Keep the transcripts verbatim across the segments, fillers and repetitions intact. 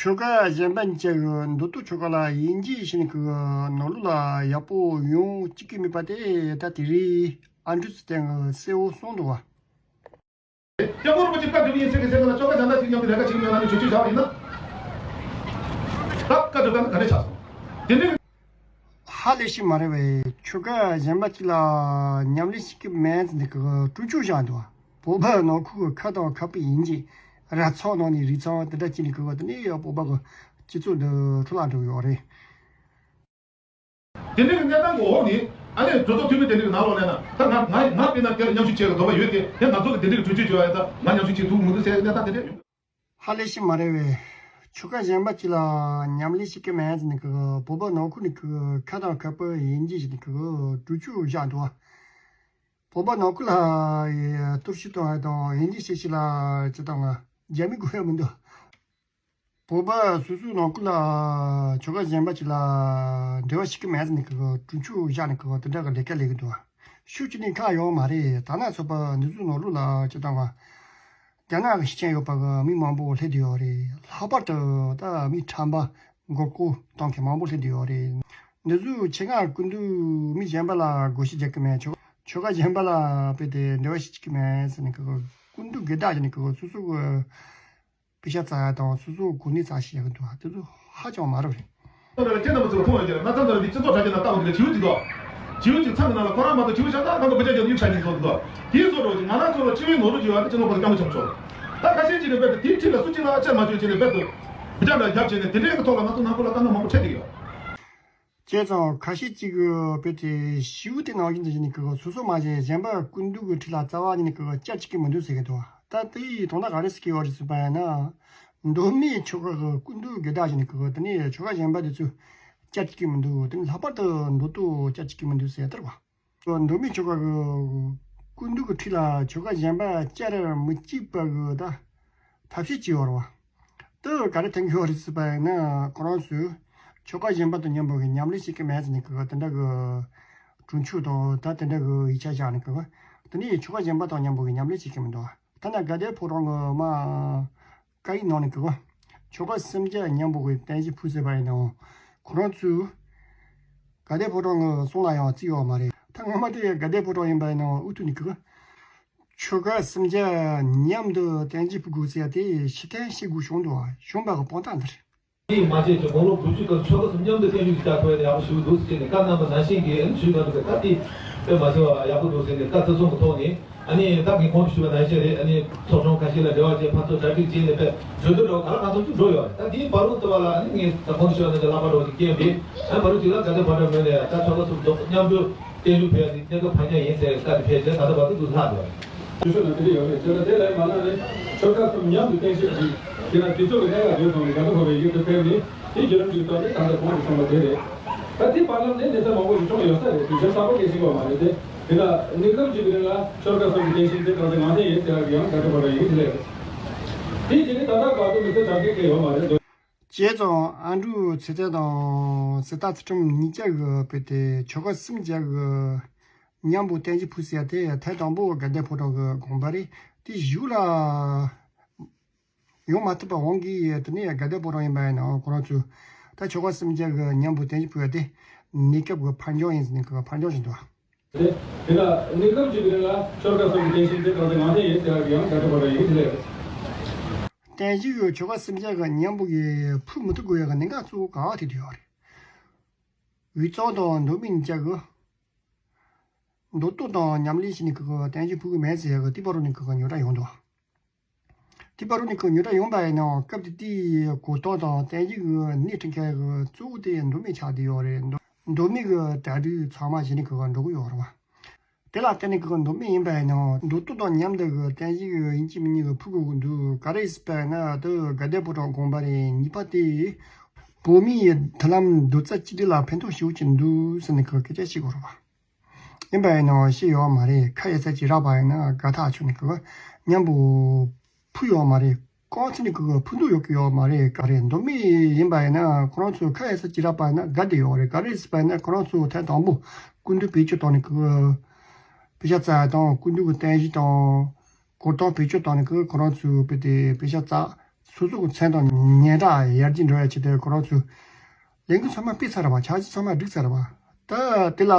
ཆོལ་ཁ་གཞན་པ་གཉིས་ཀྱི་མདོ་སྟོད་ཆོལ་ཁ་ལ་དབྱེ་འབྱེད་བྱས་ནས་ཀྱི་ནང་ལོགས་ལ་ཡག་པོ་ཡོང་བཅུག་གི་མེད་པ་དེ་ད་དེ་རིང་ཨ་འབྲུག་ཚེ་བརྟན་གྱིས་གསལ་བོ་གསུངས་འདུག་བ། སྐྱབས་མགོན་རིན་པོ་ཆེ་བཀའ་སྒྲུབ་ཡིན་ཟེར་གི་ཟེར་གི་ལ་ཆོལ་ཁ་གཞན་དག་ཅིག་མཉམ་དུ་ལས་ཀ་བྱེད་ཀྱི་མེད་ལ་ནི་བྱོས་བྱོས་བཞག་པ་ཡིན་ན། ད་བཀའ་སྒྲུབ་ཀ་ནི་ག་རེ་ཆགས་སོང་། དེ་འདྲའི། ཧ་ལས་ཤེས་མ་རེད་བས། ཆོལ་ཁ་གཞན་པ་གཅིག་ལ་མཉམ་ལས་བྱེད་ཀྱི་མེད་ཟེར་ནས་ཀྱི་གྲོས་ཆོད་བཞག་འདུག་བ། བོད་པ་ནང་ཁུལ་གྱི་ཁ་དང་ཁ་པར་དབྱེ་འབྱེད། ར་ཚོགས་ནང་ནས་རི་ཚོགས་དེ་འདྲ་བྱས་ནས་ཀྱི་དེ་ནས་བོད་པ་གི་སྤྱི་ཚོགས་འདི་འཕྲོ་བརླག་འགྲོ་གི་ཡོད་རེད། དེ་འདྲའི་གི་གནས་སྟངས་ཀྱི་འོག་ནས་ཨ་ནི་གྲོས་ཚོགས་འཐུས་མི་དེ་འདྲའི་གི་ནང་ལོགས་ལ་ན་ད་ང་ང་ང་དཔེར་ན་དེར་མཉམ་ཞུགས་བྱེད་ཀྱི་འདོད་པ་ཡོད་དེ་དེ་ང་ཚོ་གི་དེ་འདྲའི་གི་གྲོས་ཆོད་བྱས་པ་ཡིན་ཙང་ང་མཉམ་ཞུགས་བྱེད་ཐུབ་མི་འདུག་ཟེར་གནས་སྟངས་དེ་འདྲ་ཡོད། ཧ་ལས་ཤེས་མ་རེད་བས། ཆོལ་ཁ་གཞན་པ་གཅིག་ལ་མཉམ་ལས་བྱེད་ཀྱི་མེད་ཟེར་ནས་ཀྱི་བོད་པ་ནང་ཁུལ་ནས་ཀྱི་ཁ་དང་ཁ་པར་དབྱེ་འབྱེད་བྱས་ནས་ཀྱི་གྲོས་ཆོད་བཞག་འདུག་བ། བོད་པ་ནང་ཁུལ་ལ་གཏོར་བཤིག་གཏོང་བ་དང་དབྱེ་འབྱེད་བྱེད་བྱེད་ལ་ཅི་དང་ང་རྒྱ་མི་དགོས་ཡ་མི་འདུག་བོད་པ་སོ་སོའི་ནང་ཁུལ་ལ་ཆོལ་ཁ་གཞན་པ་གཅིག་ལ་འབྲེལ་བ་བྱེད་ཀྱི་མེད་ཟེར་ནས་ཀྱི་གྲོས་ཆོད་བཞག་ནས་ཀྱི་དེ་འདྲ་གི་ལས་ཀ་ལས་ཀྱི་འདུག་ཕྱོགས་གཅིག་ནས་ཁག་ཡོད་མ་རེད། ད་ན་ཚོད་པ་འདི་ཚོའི་ནང་ལོགས་ལ་ཅི་ལྟ་བ། རྒྱ་ནག་གི་ཤེས་ཀྱི་ཡོད་པ་གི་མི་མང་པོ་སླེབས་བསྡད་ཡོད་རེད། ལྷག་པར་དུ་ད་མི་ཁྲམ་པ་མགོ་སྐོར་གཏོང་མཁན་མང་པོ་སླེབས་བསྡད་ཡོད་རེད། འདི་ཚོའི་ཆེད་མངགས་སྐུ་མདུན་མི་གཞན་པ་ལ་བགོ་བཤའ་རྒྱག་གི་མེད། ཆོལ་ཆོལ་ཁ་གཞན་པ་ལ་དཔེ་དེ་འབྲེལ་བ་ཞིག་བྱེད་ཀྱི་མེད་ཟེར་ནས་གི་སྐུ་མདུན་སྒེར་བདག་བྱས་ནས་གི་སོ་སོ་གི་པེ་ཤ་བཙལ་ཡ་དང་སོ་སོ་གོ་གནས་བཙལ་ཞིག་ཡག་གི་འདུག་དེ་ཚོ་ཧ་ཅང་མ་རབས་རེད། ཁྱེད་རྣམ་པ་ཚོ་མཐོང་ཡོད་ཀྱི་རེད། ང་ཚང་ཚོ་ལ་འདི་སྤྱི་ཚོགས་དྲ་རྒྱ་ནང་ལྟ་འོང་དུས་བྱིའུ་གཅིག་འདུག་བྱིའུ་གཅིག་ཚང་གི་ནང་ལ་ཁོ་རང་མ་གཏོགས་བྱིའུ་གཞན་དག་གང་ག་བུ་ཆ་རྒྱག་ཡུག་ཆ་གཉིས་ཚོ་འདུག་དེའི་བཟོ་འདྲ་ཅིག་ང་རང་ཚོ་ལ་སྤྱི་པའི་ནོར་ལུག་ཅིག་ཡོད་ཨ་ནི་སྤྱི་ནོར་གོང་ས་སྐྱབས་མགོན་ཆེན་པོ་མཆོག་ད་ཁ་ཤས་ཅིག་གིས་རྦད་དེ་དེའི་འཁྲིས་ལ་སུ་གཅིག་ལ་ཨ་ཅག་མ་བཅོས་བྱས་ནས་རྦད་དེ་བུ་ཆ་འདྲ་རྒྱབ་བྱས་ནས་དེ་འདྲའི་གི་ཐོག་ལ་ང་ཚོ་ནང་ཁུལ་ལ་དཀའ་ངལ་མང་པོ་འཕྲད་ཀྱི་ཡོད། བྱས་ཙང་ཁ་ཤས་ཅིག་གིས་རྦད་དེ་བྱིའུ་དེ་ནང་བཞིན་དུ་བྱས་ནས་གི་སོ་སོ་མ་བྱས་གཞན་པ་སྐུ་མདུན་གི་འཁྲིས་ལ་རྩ་བ་ཉིད་ནས་གི་སྐྱབས་བཅོལ་གྱི་མི་འདུག་ཟེར་གི་འདུག་ད་དེ་ཡི་དོན་དག་ག་རེ་ཟེར་གི་ཡོད་རེད་ཟེར་བ་ཡིན་ན། མདོ་སྨད་ཆོལ་ཁ་གི་སྐུ་མདུན་སྒེར་བདག་བྱས་ནས་གི་དེ་ནས་ཆོལ་ཁ་གཞན་པ་དེ་ཚོས་སྐྱབས་བཅོལ་གྱི་མི་འདུག་དེ་ནས་ལྷག་པར་དུ་མདོ་སྟོད་སྐྱབས་བཅོལ་གྱི་མི་འདུག་ཟེར་ལྟར་བ། མདོ་སྨད་ཆོལ་ཁ་གི་སྐུ་མདུན་གྱི་འཁྲིས་ལ་ཆོལ་ཁ་གཞན་པ་བཅར་མི་བཅུག་པ་གི་ད་ཐབས་ཤེས་བྱས་ཡོད་རེད་བ། དེ་ག་རེ་ཐོན་གྱི་ཡོད་རེད་ཟེར་བ་ཡིན་ན་ཁོ་རང་ཚོས་ཆོལ་ཁ་གཞན་པ་དང་མཉམ་པོ་གི་མཉམ་ལས་བྱེད་ཀྱི་མེད་ཟེར་ནས་གི་དེ་འདྲ་གི་གྲོས་ཆོད་དང་ད་དེ་འདྲ་གི་ཡིག་ཆ་བཞག་ནས་གི་དེ་ནས་ཆོལ་ཁ་གཞན་པ་དང་མཉམ་པོ་གི་མཉམ་ལས་བྱེད་ཀྱི་མི་འདུག་ད་ནི་དགའ་ལྡན་ཕོ་བྲང་གི་མ། བཀའ་ཡིག་ནང་ནས་གི་ཆོལ་ཁ་སུམ་བརྒྱ་མཉམ་པོ་གི་རྟེན་གཞི་ཕུལ་ཟེར་བ་ཡིན་ནའང་ཁོ་རང་ཚོས་དགའ་ལྡན་ཕོ་བྲང་གི་གསུང་ལ་ཡང་བརྩི་ཡོད་མ་རེད། ད་སྔོན་མ་དེ་དགའ་ལྡན་ཕོ་བྲང་ཡིན་པ་ཡིན་ནའང་ཨུ་ཐུག་ནས་གི་ཆོལ་ཁ་སུམ་བརྒྱ་མཉམ་དུ་རྟེན་གཞི་ཕུལ་དགོས་ཟེར་ཡ་དེ་ཕྱིར་འཐེན་བྱེད་དགོས་བྱུང་འདུག་བ། བྱུང་བ་གི་དཔང་རྟགས་འདི་རེད། དེས་མ་བྱས་ཀྱི་དགུང་ལོ་དགུ་བཅུ་སྐབས་ཆོལ་ཁ་གསུམ་མཉམ་དུ་བརྟན་བཞུགས་ཀྱི་བྱ་ཐུབ་ཡ་དེ་ཡག་པོ་ཞིག་འདུག་ཟེར་ནས་བཀའ་གནང་པ་ནང་བཞིན་གྱི་ཨ་ནི་ཞུས་གནང་འདུག་ཟེར། ད་དེ་དཔེ་མ་ཚད་པ་ཡག་པོ་འདུག་ཟེར་ནས་བཀའ་ཚེ་གསུམ་གྱི་ཐོག་ནས་ཨ་ནི་ད་ངས་གོང་དུ་ཞུས་པ་ནང་བཞིན་རེད། ཨ་ནི་ཚོགས་ཆུང་ཁ་ཤས་ལ་འབྲེལ་བ་བྱས་ཕར་ཚུར་གྲ་སྒྲིག་བྱས་ནས་དཔེ་གྲོས་བསྡུར་འདྲ་བོ་ག་ལ་གང་ཐུབ་ཀྱིས་འགྲོ་ཡོད་རེད། ད་དེའི་བར་དུ་ལ་ཨ་ནི་ངས་ད་གོང་དུ་ཞུས་པ་ནང་བཞིན་ལག་པ་འདྲ་བོ་ཞིག་སྐྱེས་པས་ཨ་ནི་བར་དུ་ཅིག་ལ་དགའ་ལྡན་ཕོ་བྲང་ངོས་ནས་ད་ཆོལ་ཁ་གསུམ་མཉམ་དུ་བརྟན་བཞུགས་ཕུལ་ཡ་དེ་གནས་སྐབས་ཕར་འགྱངས་ཡིན་ཟེར་བཀའ་དེ་ཕེབས་རྗེས་ད་ལྟ་བར་དུ་འདུག་ལྷག་འདུག་རེད། ཞུ་ཞུ་ན་དེ་འདྲ་ཡོད་རེད། བྱས་ཙང་དེ་ལས་མ་གནང་ནས་ཆོལ་ཁ་གསུམ་མཉམ་དུ་བརྟན་བཞུགས་ཀྱིས་དེ་ལ་དུས་ཚོད་ཀྱི་གནད་འགག་ཡོད་སོང་ནས་དགའ་ལྡན་ཕོ་བྲང་ཡི་གེ་དུ་ཕེབས་ནས་དེའི་བརྒྱུད་རིམ་གྱི་ཐོག་ནས་ད་ལྟ་གོང་དུ་སོང་བ་དེ་རེད། ད་དེའི་བར་ལམ་ནས་གནས་ཚུལ་མང་པོ་ཞིག་བྱུང་ཡོད་ས་རེད། དེ་གཞན་གསལ་པོ་སྐད་ཆ་བ་མ་རེད་དེ། དེ་ལ་གནས་སྐབས་ཅིག་གི་རིང་ལ་ཆོལ་ཁ་གསུམ་གྱི་བརྟན་བཞུགས་དེ་གང་ཚེ་ངང་འཐེན་ཡིན་ཟེར་བ་གི་ཡང་དགའ་ལྡན་ཕོ་བྲང་ཡི་གེ་དེ་ལས་རེད། དེའི་རྗེས་ནས་ད་ལྟ་བར་དུ་མི་ཚེ་གྲ་སྒྲིག་བྱས་ཡོད་མ་རེད་འདུག་བྱས་ཙང་ཨ་འབྲུག་ཚེ་བརྟན་དང་གཟེངས་རྟགས་ཚུལ་ཁྲིམས་གཉིས་ཀ་གི་དཔེ་དེ་ཆོལ་ཁ་གསུམ་བརྒྱ་གི་མཉམ་པོ་རྟེན་གཞི་ཕུལ་ཟེར་ཡ་དེ་ཐེངས་དང་པོ་དགའ་ལྡན་ཕོ་བྲང་གི་དགོངས་པ་རེད། དེ་གཞུག་ལ་ཡོང་མ་ཐུབ་པ་འོང་གི་དེ་ནས་དགའ་ལྡན་ཕོ་བྲང་ཡིན་པ་ཡིན་ནའང་ཁོ་རང་ཚོས་ད་ཆོལ་ཁ་གསུམ་བརྒྱ་གི་མཉམ་པོ་རྟེན་གཞི་ཕུལ་བ་དེ་གནས་སྐབས་ཀྱི་ཕར་འགྱངས་ཡིན་ཟེར་ནས་ཀྱི་ཕར་འགྱངས་བཞིན་འདུག་དེ་དེ་ལ་གནས་སྐབས་ཅིག་གི་རིང་ལ་ཆོལ་ཁ་གསུམ་གྱི་བརྟན་བཞུགས་དེ་གང་ཚེ་ངང་འཐེན་ཡིན་ཟེར་བ་གི་ཡང་དགའ་ལྡན་ཕོ་བྲང་ཡི་གེ་དེ་ལས་རེད། རྟེན་གཞི་གི་ཆོལ་ཁ་སུམ་བརྒྱ་གི་མཉམ་པོ་གི་ཕུལ་མི་ཐུབ་དགོས་ཡ་གི་གནད་འགག་གཙོ་བོ་ག་བ་དེ་དུ་ཡོད་རེད། དབུས་གཙང་དང་མདོ་སྨད་གཉིས་ཀ་གི་མདོ་སྟོད་དང་མཉམ་ལས་བྱས་ནས་ཀྱི་རྟེན་གཞི་ཕུལ་གི་མེད་ཟེར་ཡ་གི་དེ་བར་དུ་ནས་ཀྱི་ཉོ་སྒྲ་ཡོང་འདུག་དེ་བར་དུ་ནས་ཀྱི་ཉོ་སྒྲ་ཡོང་པ་ཡིན་ནའང་སྐབས་དེ་དུས་གོ་རྟོགས་དང་རྟེན་གཞི་གི་སྣེ་ཁྲིད་མཁན་གྱི་གཙོ་བོ་དེ་མདོ་སྨད་ཆགས་བསྡད་ཡོད་རེད། མདོ་མདོ་སྨད་གི་གྲ་སྒྲིག་ཚང་མ་བྱས་ནས་ཀྱི་འགྲོ་གི་ཡོད་རེད་བ། དེ་ལ་བརྟེན་ནས་ཀྱི་མདོ་སྨད་ཡིན་པ་ཡིན་ནའང་མདོ་སྟོད་དང་མཉམ་དུ་གི་རྟེན་གཞི་གི་ཡིན་གཅིག་མིན་གཉིས་ཀྱི་ཕུལ་དགོས་ཀྱི་འདུག་ག་རེ་ཟེར་བ་ཡིན་ན་དེ་དགའ་ལྡན་ཕོ་བྲང་དགོངས་པ་རེད། གཉིས་པ་དེ་བོད་མིའི་མཐུན་ལམ་རྡོག་རྩ་གཅིག་སྒྲིལ་ལ་ཕན་ཐོགས་ཞེ་པོ་ཅིག་འདུག་ཟེར་ནས་ཀྱི་སྐད་ཆ་བཤད་དགོས་རེད་བ། ཡིན་པ་ཡིན་ནའང་ཤེས་ཡོད་མ་རེད། ཁ་ཡ་ས་ཅིག་རག་པ་ཡིན་ན་དགའ་ཐག་ཆོད་ནས་ཀྱི་མཉམ་པོ་ཕུལ་ཡོད་མ་རེད། རྐང་ཚིག་ནས་ཀྱི་ཕུལ་འདོད་ཡོད་ཀྱི་ཡོད་མ་རེད། ག་རེ་མདོ་སྨད་ཡིན་པ་ཡིན་ན་ཁོ་རང་ཚོ་ཁ་ཡ་ས་ཅིག་རག་པ་ཡིན་ན་དགའ་བསྡད་ཡོད་རེད། ག་རེ་ཟེར་བ་ཡིན་ན་ཁོ་རང་ཚོ་ཐེངས་དང་པོ་སྐུ་མདུན་བེད་སྤྱོད་བཏང་ནས་ཀྱི་པེ་ཤ་བཙལ་དང་སྐུ་མདུན་གྱི་རྟེན་གཞི་དང་གོ་རྟོགས་བེད་སྤྱོད་བཏང་ནས་ཀྱི་ཁོ་རང་ཚོའི་དཔེ་དེ་པེ་ཤ་བཙལ། སོ་སོ་གི་མཚན་དང་སྙན་གྲགས་ཡར་རྒྱས་འགྲོ་ཡ་ཆེད་དུ་ཁོ་རང་ཚོས་ལས་འགུལ་ཚང་མ་སྤེལ་ཚར་བ། འཆར་གཞི་ཚང་མ་བསྒྲིགས་ཚར་བ། ད་དེ་ལ་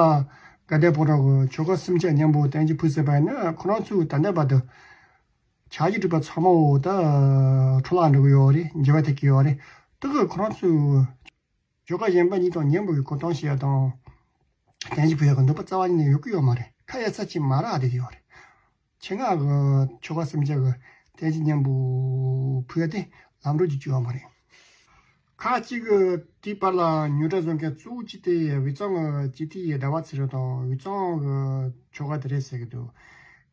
དགའ་ལྡན་ཕོ་བྲང་གི་ཆོལ་ཁ་སུམ་ཅུ་མཉམ་པོ་རྟེན་གཞི་ཕུལ་ཟེར་བ་ཡིན་ན། ཁོ་རང་ཚོས་ད་ལྟ་བར་དུ་འཆར་གཞི་བསྒྲིགས་པ་ཚང་མ་འོ་ད་འཕྲོ་བརླག་འགྲོ་གི་ཡོད་རེད། འགྱུར་བ་ཐེབས་ཀྱི་ཡོད་རེད། དེ་གི་ཁོ་རང་ཚོས་ཆོལ་ཁ་གཞན་པ་གཉིས་དང་མཉམ་པོ་གི་བཀོད་གཏོང་བྱེད་ཡ་དང་རྟེན་གཞི་ཕུལ་ཡ་གི་འདོད་པ་རྩ་བ་ཉིད་ནས་ཡོད་ཀྱི་ཡོད་མ་རེད། ཁ་ཡ་ཚ་ཅིག་མ་རག་བསྡད་ཀྱི་ཡོད་རེད། ཆེད་མངགས་ཀྱི་ཆོལ་ཁ་སུམ་ཅུ་གི་རྟེན་གཞི་མཉམ་པོ་ཕུལ་ཡ་དེ་ལམ་འགྲོ་རྒྱུ་ཅིག་ཡོད་མ་རེད། ཁག་ཅིག་གིས་དེའི་བར་ལ་ཉོ་གྲ་བཟོ་མཁན་གཙོ་བོ་གཅིག་དེ་དབུས་གཙང་གི་སྤྱི་འཐུས་ཟླ་བ་ཚེ་རིང་དང་དབུས་གཙང་གི་ཆོལ་ཁ་དེ་རེད་ཟེར་གྱི་འདུག་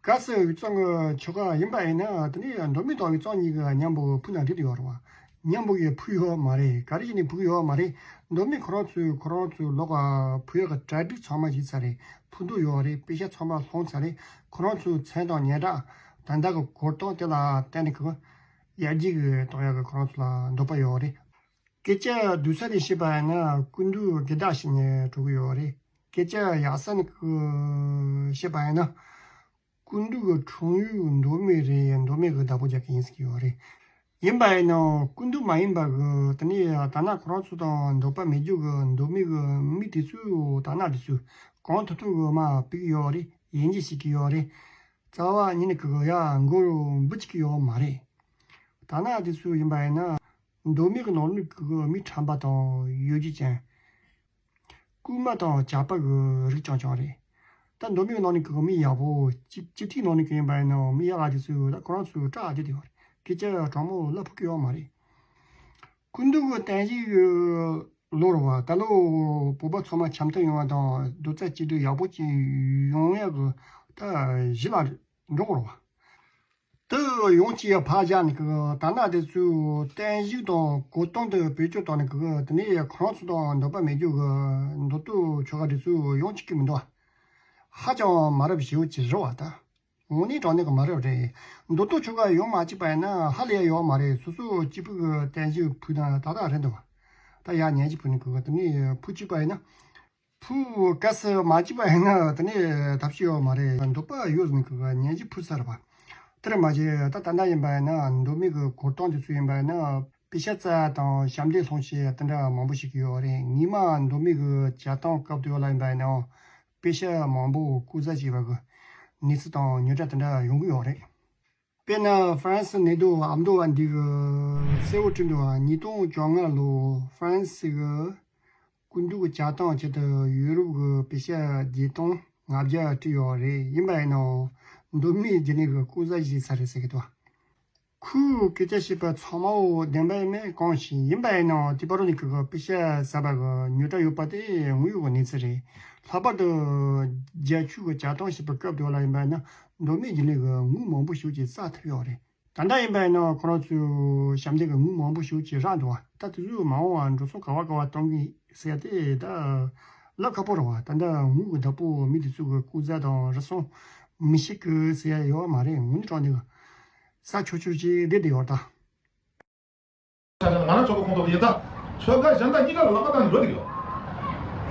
གལ་སྲིད་དབུས་གཙང་གི་ཆོལ་ཁ་ཡིན་པ་ཡིན་ན། དེ་ནས་མདོ་སྨད་དང་དབུས་གཙང་གཉིས་ཀྱིས་མཉམ་པོ་ཕུལ་ན་འགྲིག་ཡོད་རེད་བ། མཉམ་པོ་གིས་ཕུལ་ཡོད་མ་རེད། ག་རེ་བྱས་ནས་ཕུལ་གྱི་ཡོད་མ་རེད། མདོ་སྨད་ཁོ་རང་ཚོས་ཁོ་རང་ཚོའི་ལོག་ག་ཕུལ་ཡག་གི་གྲ་སྒྲིག་ཚང་མ་བྱས་ཚར་རེད། ཕུལ་འདོད་ཡོད་རེད། པེ་ཤག་ཚང་མ་སློང་ཚར་རེད། ཁོ་རང་ཚོའི་མཚན་དང་སྙན་གྲགས་ད་ལྟ་གི་གོ་རྟོགས་དེ་ལ་བརྟེན་ནས་ཀྱི་ཡར་རྒྱས་ཀྱི་གཏོང་ཡག་གི་ཁོ་རང་ཚོ་ལ་འདོད་པ་ཡོད་རེད། སྐད་ཆ་སྡུག་ས་ནས་བཤད་པ་ཡིན་ན་སྐུ་མདུན་དགེ་སྡིག་བྱས་ནས་འགྲོ་གི་ཡོད་རེད། སྐད་ཆ་ཡག་ས་ནས་ཀྱི་བཤད་པ་ཡིན་ན། སྐུ་མདུན་གྱི་འཁྲུངས་ཡུལ་མདོ་སྨད་རེད། མདོ་སྨད་ཀྱི་བདག་པོ་རྒྱག་མཁན་ཡིན་ཟེར་གྱི་ཡོད་རེད། ཡིན་པ་ཡིན་ནའང་སྐུ་མདུན་མ་ཡིན་པ་གི་དེ་ནས་ད་ནང་ཁོ་རང་ཚོ་དང་འདོད་པ་མེད་རྒྱུ་གི་མདོ་སྨད་གི་མི་དེ་ཚོས་ད་ནང་དེ་ཚོས་གང་ཐུབ་ཐུབ་གི་མར་ཕུད་ཀྱི་ཡོད་རེད། ཡིད་ཆེས་བྱེད་ཀྱི་ཡོད་རེད། རྩ་བ་ཉིད་ནས་གི་ཡར་མགོ་འབུད་བཅུག་གི་ཡོད་མ་རེད། ད་ནང་དེ་ཚོ་ཡིན་པ་ཡིན་ན་མདོ་སྨད་གི་ནང་ལོགས་གི་མི་ཁྲམ་པ་དང་གཡོ་སྒྱུ་ཅན། རྐུན་མ་དང་ཇག་པ་གི་རིགས་རྐྱང་རྐྱང་རེད། ད་མདོ་སྨད་ནང་ནས་གི་མི་ཡག་པོ་སྤྱི་སྤྱི་འཐུས་ནང་ནས་གི་ཡིན་པ་ཡིན་ནའང་མི་ཡག་ག་དེ་ཚོས་ད་ཁོ་རང་ཚོའི་སྐྲག་བསྡད་ཡོད་རེད། སྐད་ཆ་དྲང་མོ་ལབ་ཕོད་ཀྱི་ཡོད་མ་རེད། སྐུ་མདུན་གྱི་བསྟན་བཤིག་གི་ལོ་རེད་བ། ད་ལོ་བོད་པ་ཚང་མ་འཆམ་མཐུན་ཡོང་བ་དང་རྡོག་རྩ་གཅིག་སྒྲིལ་ཡག་པོ་ཅིག་ཡོང་ཡག་གི་ད་གཞི་ལ་འགྲོ་དགོས་རེད་བ། དེ་ཡོང་ཅི་ཡ་ཕར་བཞག་ནས་གི་ད་ནང་དེ་ཚོའི་བསྟན་བཤིག་དང་གོ་སྟངས་དེ་བེད་སྤྱོད་བཏང་ནས་གི་དེ་ནས་ཁོ་རང་ཚོ་དང་འདོད་པ་མེད་རྒྱུ་གི་མདོ་སྟོད་ཆོལ་ཁ་དེ་ཚོ་ཡོང་ཅི་གི་མི་འདུག་ཧ་ཅང་མ་རབས་ཞེ་པོ་ཅིག་རེད་བ། ད་དངོས་གནས་དྲང་གནས་གི་མ་རབས་རེད། མདོ་སྟོད་ཆོལ་ཁ་ཡོང་མ་བཅུག་པ་ཡིན་ན་ཧ་ལས་ཡ་ཡོད་མ་རེད། སོ་སོ་གཅིག་པུ་གི་བསྟན་བཤིག་ཕུལ་ན་ཏག་ཏག་རེད་འདུག་ད་ཡ་ཉན་གཅིག་ཕུལ་ནས་གི་དེ་ནས་ཕུལ་བཅུག་པ་ཡིན་ན། ཕུ་ག་སེ་མ་བྱས་པ་ཡིན་ན་དེ་ནས་ཐབས་ཤེས་ཡོད་མ་རེད། འདོད་པ་ཡོད་ཟིན་གི་ཉན་གྱི་ཕུ་ཚར་བ། དེར་མ་བྱས་ད་ད་ལྟ་ཡིན་པ་ཡིན་ན་མདོ་སྨད་གི་གོ་སྟངས་དེ་ཚོ་ཡིན་པ་ཡིན་ན་པེ་ཤག་བཙལ་དང་ཞབས་འདེགས་སློང་བྱེད་དེ་འདྲ་མང་པོ་ཞིག་ཡོད་རེད། ངས་མ་མདོ་སྨད་གི་བྱ་སྟངས་སྐབས་དེ་ལ་ཡིན་པ་ཡིན་ན་པེ་ཤག་མང་པོ་སྐུ་ཚབ་བྱས་པ་གི་གནས་ཚུལ་དང་ཉོ་གྲ་དེ་འདྲ་ཡོང་གི་ཡོད་རེད། དཔེར་ན་ཧྥ་རན་སི་ནེ་ཏོ་ཨ་མདོ་བ་འདི་གི་གསལ་བོ་བྲིས་འདུག་ཉིས་སྟོང་བཅོ་ལྔ་ལོ་ཧྥ་རན་སི་གི་སྐུ་མདུན་གྱི་བྱ་སྟངས་ཆེད་དུ་ཡུ་རོབ་ཀྱི་པེ་ཤག་བརྒྱད་སྟོང་ལྔ་བརྒྱ་བྲིས་ཡོད་རེད། ཡིན་པ་ཡིན་ནའང་མདོ་སྨད་རྒྱུན་ལས་ཀྱི་སྐུ་ཚབ་བྱས་ཚར་རེད་ཟེར་གྱི་འདུག་ཁོས་སྐད་ཆ་བཤད་པ་ཚང་མ་འོ་བདེན་པ་ཡིན་མིན་གང་ཞིག་ཡིན་པ་ཡིན་ནའང་དེ་བར་ནས་ཁོས་པེ་ཤག་ཟ་བ་གི་ཉོ་གྲ་ཡོད་པ་དེ་དངོས་ཡོད་ཀྱི་གནས་ཚུལ་རེད། ལྷག་པར་དུ་རྒྱ་ཆོས་ཀྱི་བྱ་སྟངས་བཤད་པའི་སྐབས་དེ་ལ་ཡིན་པ་ཡིན་ན་མདོ་སྨད་རྒྱུན་ལས་ཀྱི་དངུལ་མང་པོ་ཞིག་ཅིག་བསགས་ཐུབ་ཡོད་རེད། ད་ལྟ་ཡིན་པ་ཡིན་ན་ཁོ་རང་ཚོའི་ཞབས་འདེགས་ཀྱི་དངུལ་མང་པོ་ཞིག་ཅིག་རག་འདུག་བ། ད་དེ་ཚོའི་མ་འོངས་པ་འགྲོ་སོང་ག་བ་ག་བ་གཏོང་གི་ཟེར་དེ་ད་ལབ་ཁག་པོ་རེད་བ། ད་ལྟ་དངུལ་གྱི་བདག་པོ་མི་དེ་ཚོ་གི་སྐུ་ཚབ་དང་རུ་སོང་མི་ཤེས་གི་ཟེར་ཡ་ཡོད་མ་རེད། དངོས་གནས་དྲང་གནས་གི་ས་ཆོད་ཆོད་ཅིག་བསྡད་བསྡད་ཡོད་ད། ང་རང་ཆོལ་ཁ་ཁོངས་གཏོགས་ཡིན་ཙང་། ཆོལ་ཁ་གཞན་དག་གཉིས་ཀ་ལ་ལག་པ་བཏང་ནས་འགྲོ་གི་ཡོད།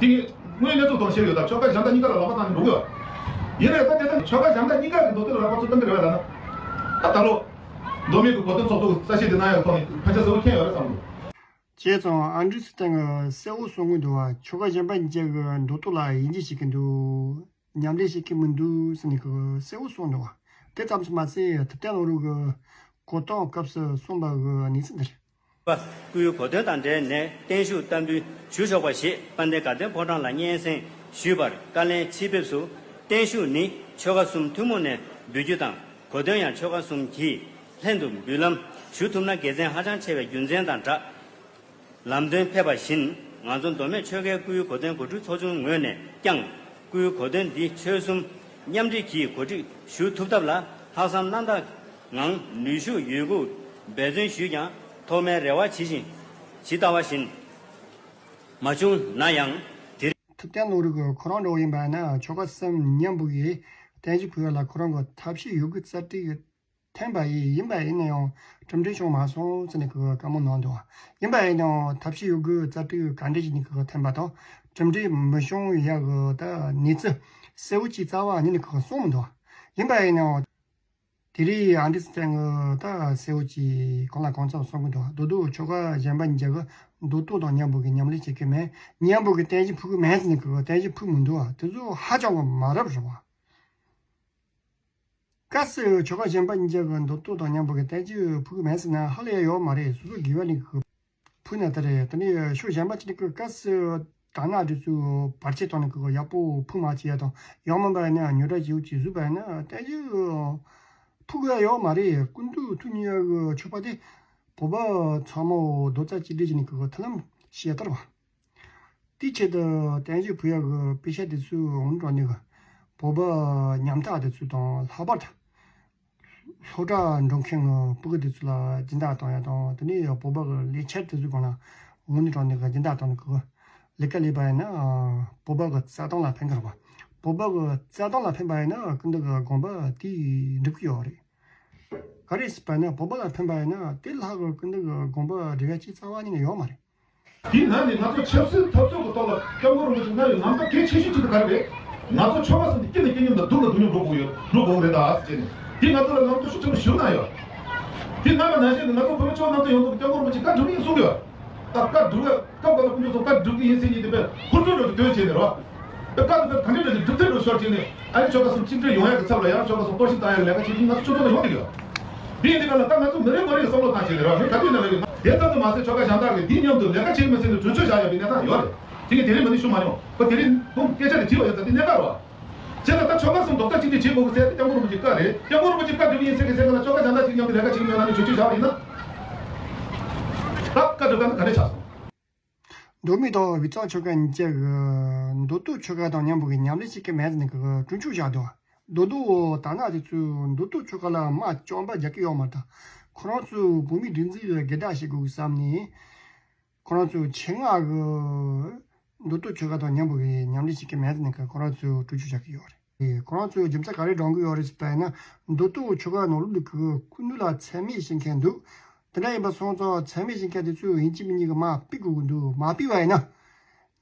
དེ་ངས་དངོས་གནས་ཚུལ་དང་བཤད་ཡོད་ད། ཆོལ་ཁ་གཞན་དག་གཉིས་ཀ་ལ་ལག་པ་བཏང་ནས་འགྲོ་གི་ཡོད། ཡིན་ནའི་ད་དེ་ད་ཆོལ་ཁ་གཞན་དག་གཉིས་ཀ་གི་མདོ་སྟོད་ལ་ལག་པ་ཚུར་བཏང་གི་རེད་པས་ལབ་ན། ད་ད་ལོ་མདོ་སྨད་ཀྱི་གོ་སྟོན་ཚོགས་གཙོ་གི་གསལ་བཤད་དེ་གནང་ཡག་གི་ཐོག་ནས་ཕན་ཆད་གསལ་པོ་མཁྱེན་ཡོད་རེད་བསམ་གི། བྱས་ཙང་ཨན་ཌྲི་སི་ཏན་གྱིས་གསལ་པོ་གསུང་གི་འདུག་བ། ཆོལ་ཁ་གཞན་པ་གཉིས་ཀ་གི་མདོ་སྟོད་ལ་ཡིད་ཆེས་བྱེད་ཀྱི་འདུག་མཉམ་ལས་བྱེད་ཀྱི་མི་འདུག་ཟེར་ནས་ཁོས་གསལ་པོ་གསུངས་འདུག་བ། དེ་ཙམ་དུ་མ་ཟད་ཐུབ་བསྟན་བློ་གྲོས་ཀྱིས་གོ་སྟངས་སྐབས་སུ་གསུངས་པ་གི་གནས་ཚུལ་འདི་རེད། པ། སྐུའི་གོ་སྟོན་དང་འབྲེལ་ནས་བརྟན་བཞུགས་བསྟར་འབུལ་ཞུ་ཆོག་པ་ཞེས་དཔལ་ལྡན་དགའ་ལྡན་ཕོ་བྲང་ལ་སྙན་སེང་ཞུས་པར། བཀའ་ལན་ཕྱིར་ཕེབས་སུ། བརྟན་བཞུགས་ནི་ཆོལ་ཁ་གསུམ་ཐུན་མོང་ནས་འབུལ་རྒྱུ་དང་། གོ་སྟོན་ཡང་ཆོལ་ཁ་གསུམ་གྱིས་ལྷན་དུ་འབུལ་ལམ་ཞུ་ཐུབ་ན་དགེ་མཚན་ཧ་ཅང་ཆེ་བའི་རྒྱུ་མཚན་དང་སྦྲགས། ལམ་སྟོན་ཕེབས་པ་བཞིན། ང་ཚོ་མདོ་སྨད་ཆོལ་ཁའི་སྐུའི་གོ་སྟོན་གོ་སྒྲིག་ཚོགས་ཆུང་ངོས་ནས་ཀྱང་། སྐུའི་གོ་སྟོན་འདི་ཆོལ་གསུམ་མཉམ་འབྲེལ་གྱིས་གོ་སྒྲིག་ཞུ་ཐུབ་ཐབས་ལ་ལྷག་བསམ་རྣམ་དག་ངང་ནུས་ཤུགས་ཡོད་རྒུ་འབད་བརྩོན་ཞུས་ཀྱང་། ཐོག་མའི་རེ་བ་ཇི་བཞིན་ཇི་ལྟ་བ་བཞིན་མ་བྱུང་ན་ཡང་། དེ་རིང་ཐུབ་བསྟན་བློ་གྲོས་ཀྱིས་ཁོ་རང་འདྲ་བོ་ཡིན་པ་ན་ཆོལ་ཁ་གསུམ་མཉམ་པོ་ཡི་བསྟན་བཅོས་ཕུལ་བ་ལ་ཁོ་རང་གི་ཐབས་ཤེས་ཡོད་རྒུ་རྩལ་སྤྲུགས་ཐེམ་པ་ཡིན། ཡིན་པ་ཡིན་ན་ཡང་གྲུབ་འབྲས་བྱུང་མ་སོང་ཟེར་ནས་ཁོས་བཀའ་མོལ་གནང་འདུག་ཡིན་པ་ཡིན་ན་ཡང་ཐབས་ཤེས་ཡོད་རྒུ་རྩལ་སྤྲུགས་ག་འདྲ་ཞིག་ནས་ཁོས་ཐེམ་པ་དང་གྲུབ་འབྲས་མི་བྱུང་ཡག་གི་ད་གནས་ཚུལ་གསལ་བོ་ཅིག་རྩ་བ་ཉིད་ནས་ཁོས་གསུངས་མི་འདུག་ཡིན་པ་ཡིན་ན་ཡང་ དེ་རིང་ཨ་འདྲི་སི་ཚན་གྱི་ད་གསལ་བོ་ཅིག་གང་ལ་གང་འཚམ་གསུང་གི་འདུག་རྡོ་རྡོ་ཆོལ་ཁ་གཞན་པ་གཉིས་ཀྱི་མདོ་སྟོད་དང་མཉམ་པོ་གི་མཉམ་ལས་བྱེད་ཀྱི་མེད། མཉམ་པོ་གི་རྟེན་གཞི་ཕུལ་གི་མེད་ཟེར་ནས་གི་རྟེན་གཞི་ཕུལ་མི་འདུག་བ། དེ་ཚོ་ཧ་ཅང་གི་མ་རབས་རེད་བ། གལ་སྲིད་ཆོལ་ཁ་གཞན་པ་གཉིས་ཀྱི་མདོ་སྟོད་དང་མཉམ་པོ་གི་རྟེན་གཞི་ཕུལ་གི་མེད་ཟེར་ན་ཧ་ལས་ཡ་ཡོད་མ་རེད། སོ་སོ་དགེ་བ་ལས་གི་ཕུལ་ན་ད་རེད། དེ་ནས་ཕྱོགས་གཞན་པ་ཅིག་གི་གལ་སྲིད་དར་ནག་དེ་ཚོ་བར་ཆད་བཏང་ནས་གི་ཡག་པོ་ཕུལ་མ་བྱས་ཡ་དང་ཡང་མིན་པ་ཡིན་ན་ཉོ་གྲ་བྱེད་ཡོད་ཅིག་བཟོས་པ་ཡིན་ན་རྟེན་གཞི་ཕུལ་གི་ཡ་ཡོད་མ་རེད། སྐུ་མདུན་ཐུགས་མཉེས་ཡ་གི་ཆོས་པ་དེ་བོད་པ་ཚང་མ་རྡོག་རྩ་གཅིག་སྒྲིལ་བྱས་ནས་གི་མཐུན་ལམ་བྱས་ཡ་ལྟར་བ། དེའི་ཆེད་དུ་རྟེན་གཞི་ཕུལ་ཡག་གི་དཔེ་ཆ་དེ་ཚོའི་འོག་ནས་ནི་བོད་པ་ཉམ་ཐག་དེ་ཚོ་དང་ལྷག་པར་དུ་སློབ་གྲྭ་འགྲོ་མཁན་གྱི་ཕྲུ་གུ་དེ་ཚོ་ལ་སྦྱིན་བདག་གཏོང་ཡག་དང་དེ་ནས་བོད་པ་གི་ལས་འཆར་དེ་ཚོའི་སྒང་ལ་འོག་ནས་ནི་སྦྱིན་བདག་གཏོང་གི་ལས་ཀ་ལས་པ་ཡིན་ན་བོད་པ་གི་རྩ་དོན་ལ་ཕན་གི་རེད་བ། བོད་པ་གི་རྩ་དོན་ལ་ཕན་པ་ཡིན་ན་སྐུ་མདུན་གི་དགོངས་པ་དེ་འགྲུབ་ཀྱི་ཡོད་རེད། ག་རེ་ཟེར་བ་ན་བོད་པ་ལ་ཕན་པ་ཡིན་ན་དེ་ལྷག་གི་སྐུ་མདུན་གྱི་དགོངས་པ་འགྲེལ་ཡ་ཅིག་རྩ་བ་ཉིད་ནས་ཡོད་མ་རེད། དེའི་ནང་ནས་ང་ཚོ་ཆབ་སྲིད་འཐབ་རྩོད་ཀྱི་ཐོག་ལ་སྐྱབས་མགོན་རིན་པོ་ཆེ་གནང་བའི་རྣམ་ཐར་གལ་ཆེ་ཤོས་གཅིག་དེ་ག་རེ་རེད། ང་ཚོ་ཆོལ་ཁ་གསུམ་དེ་སྐྱིད་ན་སྐྱིད་མཉམ་དང་སྡུག་ན་སྡུག་མཉམ་འགྲོ་དགོས་ཡོད་འགྲོ་དགོས་རེད་ད་ཟེར་ནས་དེ་ང་ཚོ་ལ་རྣམ་རྟོག་ཤུགས་ཆེན་པོ་ཞིག་གནང་ཡོད། དེ་གནང་བ་ནང་བཞིན་དུ་ང་ཚོ་བོད་མི་ཆོལ་ནང་དུ་ཡོང་དུས་སྐྱབས་མགོན་རིན་པོ་ཆེ་བཀའ་སྒྲུབ་ཡིན་གསུང་གི་ཡོད། ད་བཀའ་སྒྲུབ་ཡ་སྐབས་འགའ་ལ་སྐུ་མདུན་ཚོ་བཀའ་སྒྲུབ་ཀྱི་ཡིན་ཟེར་ཉིན་དེ་བས་ཧུར་བརྩོན་འགྲོ་དུས་དོན་བྱས་ནས་རོ། བཀའ་དེ་བས་ག་འདྲ་འདྲ་ཞིག་སྒྲུབ་ཐུབ་འགྲོ་ཤོར་བྱས་ནས་ཨ་ནི་ཆོལ་ཁ་གསུམ་གཅིག་སྒྲིལ་ཡོང་ཡ་གི་ཚབ་ལ་ཡང་ཆོལ་ཁ་གསུམ་གཏོར་བཤིག་བཏང་ཡ་ལས་ཀ་བྱེད་དུས་ང་ཚོ་ཆོལ་ཁ་ཡོང་གི་ཡོད། དེ་ཡིན་དུས་ག་ལ་ད་ང་ཚོ་མི་རེ་ངོ་རེ་བསམ་བློ་བཏང་བྱས་ནས་རོ་མི་ག་དུས་ན་ལ་ཡོད་དེ་ཙམ་དུ་མ་ཟད་ཆོལ་ཁ་གཞན་དག་གིས་འདི་མཉམ་དུ་ལས་ཀ་བྱེད་མི་ཟེར་ནས་གྲོས་ཆོད་བཞག་ཡོད་པའི་གནས་སྟངས་ཡོད་རེད། དེ་གིས་དེ་རིང་མ་ནི་ཞུ་མ་མྱོང་ཁོ་དེ་རིང་ཁོང་སྐད་ཆ་དེ་དྲིས་པ་ཡོད་ཙང་དེ་གནས་སྟངས་རོ། བྱས་ཙང་ད་ཆོལ་ཁ་གསུམ་རྡོག་རྩ་གཅིག་སྒྲིལ་བྱེད་དགོས་ཀྱི་ཟེར་ཏེ་སྐྱབས་མགོན་རིན་པོ་ཆེ་བཀའ་རེད། སྐྱབས་མགོན་རིན་པོ་ཆེ་བཀའ་སྒྲུབ་ཡིན་ཟེར་གི་ཟེར་གི་ལ་ཆོལ་ཁ་གཞན་དག་གཅིག་མཉམ་དུ་ལས་ཀ་བྱེད་ཀྱི་ཡོད་ན་ནི་གྲོས་ཆོད་བཞག་པ་ཡིན་ན། ད་བཀའ་སྒྲུབ་ག་ནས་ཆགས་སོང་། མདོ་སྨད་དང་དབུས་གཙང་ཆོལ་ཁ་གཉིས་ཀྱི་མདོ་སྟོད་ཆོལ་ཁ་དང་མཉམ་པོ་གི་མཉམ་ལས་བྱེད་ཀྱི་མེད་ཟེར་ནས་གི་གྲོས་ཆོད་བཞག་འདུག་མདོ་སྟོད་དར་ནག་དེ་ཚོས་མདོ་སྟོད་ཆོལ་ཁ་ལ་དམག་རྐྱང་པ་རྒྱག་གི་ཡོད་མ་རེད། ད་ཁོ་རང་ཚོས་བོད་མིའི་སྒྲིག་འཛུགས་ལ་སྒེར་བདག་བྱེད་དགོས་ཀྱི་བསམ་ནས། ཁོ་རང་ཚོས་ཆེད་མངགས་ཀྱིས་མདོ་སྟོད་ཆོལ་ཁ་དང་མཉམ་པོ་གི་མཉམ་ལས་བྱེད་ཀྱི་མེད་ཟེར་ནས་ཀྱི་ཁོ་རང་ཚོས་གྲོས་ཆོད་བཞག་གི་ཡོད་རེད། ཁོ་རང་ཚོས་རྒྱུ་མཚན་ག་རེ་བགྲང་གི་ཡོད་རེད་ཟེར་བ་ཡིན་ན་མདོ་སྟོད་ཆོལ་ཁ་ནང་ལོགས་ལ་ཀྱི་སྐུ་མདུན་ལ་མཚན་སྨད་བྱེད་མཁན་འདུག་དེ་འདྲ་ཡིན་པ་སོང་ཙང་མཚན་སྨད་བྱེད་མཁན་དེ་ཚོས་ཡིན་གཅིག་མིན་གཉིས་ཀྱི་དམག་ཕུད་དགོས་ཀྱི་འདུག་མ་ཕུད་པ་ཡིན་ན།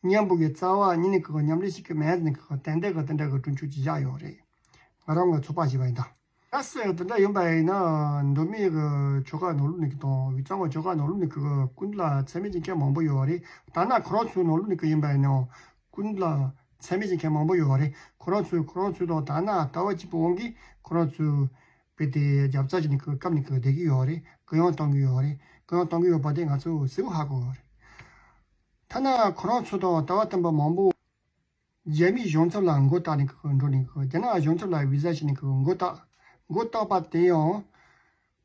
མཉམ་པོ་གི་རྩ་བ་ཉིད་ནས་ཀྱི་མཉམ་ལས་བྱེད་ཀྱི་མེད་ཟེར་ནས་ཀྱི་ཏན་ཏན་གྱི་དེ་འདྲ་གི་གྲོས་ཆོད་ཅིག་བཞག་ཡོད་རེད། ང་རང་གི་ཚོད་དཔག་བྱས་པ་ཡིན་ད། གལ་སྲིད་དེ་འདྲ་ཡིན་པ་ཡིན་ན་མདོ་སྨད་ཀྱི་ཆོལ་ཁ་ནང་ལོགས་ནས་ཀྱི་དང་དབུས་གཙང་གི་ཆོལ་ཁ་ནང་ལོགས་ནས་ཀྱི་སྐུ་མདུན་ལ་མཚན་སྨད་བྱེད་མཁན་མང་པོ་ཡོད་རེད། ད་ནང་ཁོ་རང་ཚོའི་ནང་ལོགས་ནས་ཀྱི་ཡིན་པ་ཡིན་ནའང་སྐུ་མདུན་ལ་མཚན་སྨད་བྱེད་མཁན་མང་པོ་ཡོད་རེད། ཁོ་རང་ཚོས་ཁོ་རང་ཚོའི་དང་ད་ནང་ལྟ་བ་གཅིག་པུའི་དབང་གིས་ཁོ་རང་ཚོས་དཔེ་དེ་རྒྱབ་རྩ་བྱས་ནས་ཀྱི་བཀབ་ནས་ཀྱི་བསྡད་ཀྱི་ཡོད་རེད། གུ་ཡངས་གཏོང་གི་ཡོད་རེད། གུ་ཡངས་གཏོང་གི་ཡོད་པ་དེ་ང་ཚོས་གསལ་པོ་ཧ་གོ་ཡོད་རེད། ཐ་ན་ཁོ་རང་ཚོ་དང་ལྟ་བ་བསྟུན་པ་མང་པོ། རྒྱ་མིའི་གཞུང་ཚབ་ལ་མགོ་བཏགས་ནས་ཀྱི་འགྲོ་ནས་ཀྱི་རྒྱ་ནག་གཞུང་ཚབ་ལ་བི་ཟ་བྱས་ནས་ཀྱི་མགོ་བཏགས། མགོ་བཏགས་པ་དེ་ཡང་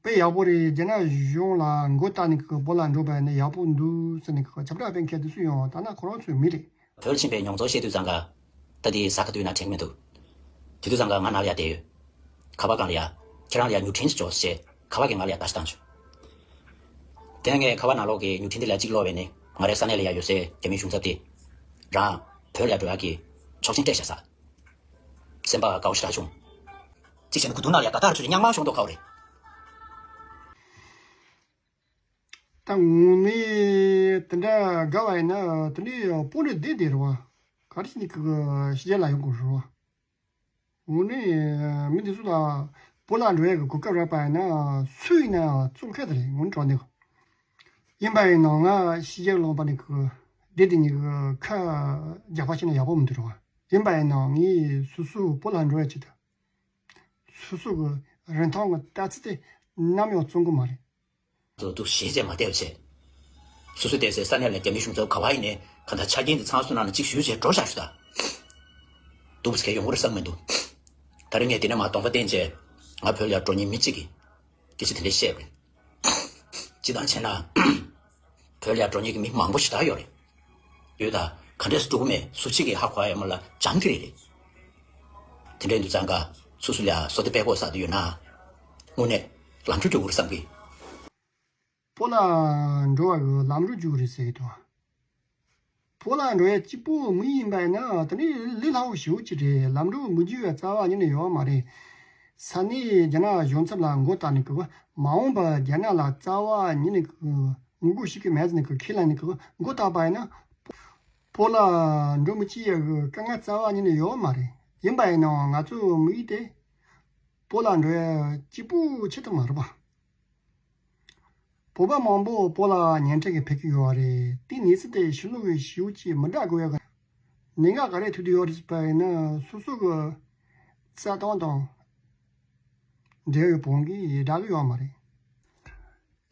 དཔེ་ཡག་པོ་རེད། རྒྱ་ནག་གཞུང་ལ་མགོ་བཏགས་ནས་ཀྱི་བོད་ལ་འགྲོ་བ་ནི་ཡག་པོ་འདུག་ཟེར་ནས་ཀྱི་ཁྱབ་བསྒྲགས་སྤེལ་མཁན་དེ་ཚོ་ཡང་ད་ནང་ཁོ་རང་ཚོའི་མི་རེད། བོད་ཕྱིན་པའི་མྱོང་ཚོར་བཤད་དུས་ཙང་ཀ་ད་དེ་ཟ་ཁ་དུས་ན་དྲན་གི་མི་འདུག་དེ་དུས་ཙང་ཀ་ང་ནང་ལ་ཡ་བསྡད་ཡོད། ཁ་པར་སྒང་ལ་ཡ། ཁྱེད་རང་ལ་ཡ་མྱུར་འཕྲིན་ཞིག་འབྱོར་ཞེས་ཁ་པར་གྱི་ངག་ལ་ཡ་བརྡ་ཞིག་བཏང་བྱུང་། དེ་ནས་ངས་ཁ་པར་ནང་ལོགས་ཀྱི་མྱུར་འཕྲིན་དེ་ལ་གཅིག་ཀློག་པ་ཡིན་ནའི་ང་རའི་ས་གནས་ལ་ཡ་ཡོད་སའི་རྒྱ་མིའི་གཞུང་ཚབ་དེས་རང་བོད་ལ་ཡ་འགྲོ་ཡག་གི་ཆོག་མཆན་སྤྲད་བཞག་ས། སེམས་པ་དགའ་བོ་ཞེ་དྲག་བྱུང་། གཅིག་བྱས་ན་གོ་ཐུག་ནང་ལ་ཡ་དགའ་ཐག་ཆོད་ཀྱི་གཉང་མ་ཤོང་མདོག་ཁ་པོ་རེད། ད་དངོས་གནས་དེ་འདྲ་དགའ་བ་ཡིན་ན་དེ་འདྲའི་སྤོ་ལོ་བསྡད་བསྡད་རེད་བ། ག་རེ་བྱས་ནས་ཀྱི་ཕྱི་རྒྱལ་ལ་ཡོང་དགོས་རེད་བ། དངོས་གནས་མི་འདི་ཚོ་ལ་བོད་ལ་འགྲོ་ཡག་གི་གོ་སྐབས་རག་པ་ཡིན་ན་སུ་ཡིན་ན་བཙོང་མཁན་དེ་རེད། དངོས་གནས་དྲང་གནས། ཡིན་པ་ཡིན་ནའང་ང་ཕྱི་རྒྱལ་ལོག་པ་ནི་གི་བདེ་དེ་ཉིད་ཀྱི་ཁ་རྒྱག་པ་བྱས་ན་ཡག་པོ་མི་འདུག་རེད་བ། ཡིན་པ་ཡིན་ནའང་ངས་སོ་སོ་བོད་ལ་འགྲོ་ཡག་ཆེད་དུ་སོ་སོ་གི་རིན་ཐང་གི་ལྟ་ཚུལ་དེ་ནམ་ཡང་བཙོང་གི་མ་རེད། ཚོ་འདུག་ཞེས་བྱས་མ་བལྟས་པ་བྱས། སོ་སོ་བསྡད་སའི་ས་གནས་ལ་རྒྱ་མིའི་གཞུང་ཚབ་ག་བ་ཡིན་ནའི་གང་ལྟར་ཆ་རྐྱེན་དེ་ཚང་སོ་ནང་ལ་གཅིག་ཞུས་བྱས་འགྲོ་བཞག་ཞུ་ད། འདུག་བྱས་ཡོང་གི་རེད་བསམ་མི་འདུག་ད་རིང་ངས་དེ་ནས་མར་གདོང་པ་བསྟན་བྱས་ང་བོད་ལ་ཡར་འགྲོ་མཁན་མི་གཅིག་གིས་སྐད་ཆ་དེ་འདྲ་བཤད་པ་རེད། སྤྱིར་བཏང་བྱས་ན། བོད་ལ་ཡར་འགྲོ་མཁན་གྱི་མི་མང་པོ་ཞེ་དྲག་ཡོད་རེད། ཡོད་ད། ག་འདྲས་སུ་འགྲོ་གི་མེད་སུ་གཅིག་གིས་ཧ་གོ་ཡ་མ་ལ་སྦྱང་གི་རེད་རེད། དེ་འདྲས་འདུག་ཙང་ཀ་སོ་སོ་ལ་ཡ་བསོད་བདེ་དཔལ་གོ་ཟེར་དུ་ཡོད་ན། དངོས་གནས་ལམ་འགྲོ་འགྲོ་གི་རེད་བསམ་གི། བོད་ལ་འགྲོ་བ་གི་ལམ་འགྲོ་འགྲོ་གི་རེད་ཟེར་གི་འདུག་བོད་ལ་འགྲོ་ཡ་གཅིག་པོ་མི་ཡིན་པ་ཡིན་ན་དེ་ནི་ལས་སླ་བོ་ཞེ་པོ་ཅིག་རེད། ལམ་འགྲོ་མི་འགྱུར་བའི་རྩ་བ་ཉིད་ནས་ཡོད་མ་རེད། ས་གནས་རྒྱ་ནག་གཞུང་ཚབ་ལ་མགོ་བཏགས་ནས་གི་མ་འོངས་པར་རྒྱ་ནག་ལ་རྩ་བ་ཉིད་ནས་གི་ངོ་རྒོལ་བྱེད་ཀྱི་མེད་ཟེར་ནས་གི་ཁས་ལེན་ནས་གི་མགོ་བཏགས་པ་ཡིན་ན། བོད་ལ་འགྲོ་མི་བཅུག་ཡ་གི་དཀའ་ངལ་རྩ་བ་ཉིད་ནས་ཡོད་མ་རེད། ཡིན་པ་ཡིན་ནའང་ང་ཚོ་མི་ཡིས་དེ་ བོད་ལ་འགྲོ་ཡ་སྐྱིད་པོ་ཆེ་ཐུབ་མ་རེད་པ། བོད་པ་མང་པོ་བོད་ལ་ཉིན་རེ་གི་ཕེབས་ཀྱི་ཡོད་རེད། དེ་གནས་ཚུལ་དེ་ཕྱི་ལོགས་ཀྱི་ཞེ་པོ་ཅིག་མི་དྲག་དགོས་ཡ་གི་གནད་འགག་ག་རེ་ཐུག་བསྡད་ཡོད་རེད་ཟེར་བ་ཡིན་ན། སོ་སོ་གི་རྩ་དོན་དང་འབྲེལ་བའི་བོད་གི་དགྲ་གི་ཡོད་མ་རེད།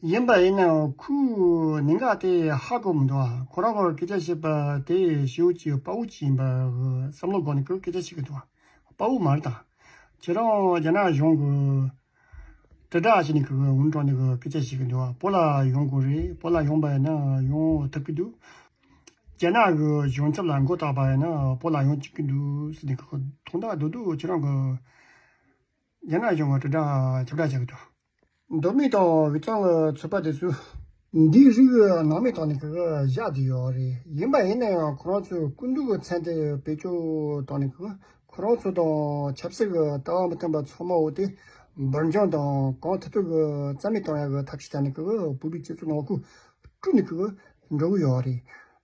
ཡིན་པ་ཡིན་ནའང་ཁོས་གནད་འགག་དེ་ཧ་གོ་མི་འདུག་ཁོ་རང་གི་སྐད་ཆ་བཤད་པ་དེ་ཞེ་པོ་ཅིག་དཔའ་བོ་ཅིག་ཡིན་པ་གི་བསམ་བློ་སྒོ་ནས་ཁོས་སྐད་ཆ་བཤད་ཀྱི་འདུག་དཔའ་བོ་མ་རེད་ད། ཁྱེད་རང་རྒྱ་ནག་གཞུང་གི་དྲིལ་བསྒྲགས་བྱས་ནས་ཁོས་འུར་འགྲོ་ནས་གི་སྐད་ཆ་བཤད་ཀྱི་འདུག་བོད་ལ་ཡོང་དགོས་རེད། བོད་ལ་ཡོང་པ་ཡིན་ན་ཡོང་ཐུབ་ཀྱི་འདུག་རྒྱ་ནག་གི་གཞུང་ཚབ་ལ་མགོ་བཏགས་པ་ཡིན་ན་བོད་ལ་ཡོང་བཅུག་གི་འདུག་ཟེར་ནས་ཁོས་དོན་དག་རྡོག་རྡོག་ཁྱེད་རང་གི་རྒྱ་ནག་གཞུང་གི་དྲིལ་བསྒྲགས་ཁྱབ་བསྒྲགས་བྱ་གི་འདུག་མདོ་སྨད་དང་དབུས་གཙང་གི་ཚོད་དཔག་དེ་ཚོ་འདིའི་རིགས་ཀྱི་ནང་མི་དང་ནི་གི་བཞག་བསྡད་ཡོད་རེད། ཡིན་པ་ཡིན་ན་ཡང་ཁོ་རང་ཚོའི་སྐུ་མདུན་གྱི་མཚན་དེ་བེད་སྤྱོད་བཏང་ནས་གི་ཁོ་རང་ཚོ་དང་ཆབ་སྲིད་ཀྱི་ལྟ་བ་མི་མཐུན་པ་ཚང་མ་འོ་དེ་འབུར་འཇོམས་དང་གང་ཐུབ་ཐུབ་ཀྱི་རྩ་མེད་གཏོང་ཡག་གི་ཐབས་ཤེས་བྱས་ནས་གི་བོད་པའི་སྤྱི་ཚོགས་ནང་ཁུལ་བསྐྲུན་ནས་གི་འགྲོ་གི་ཡོད་རེད།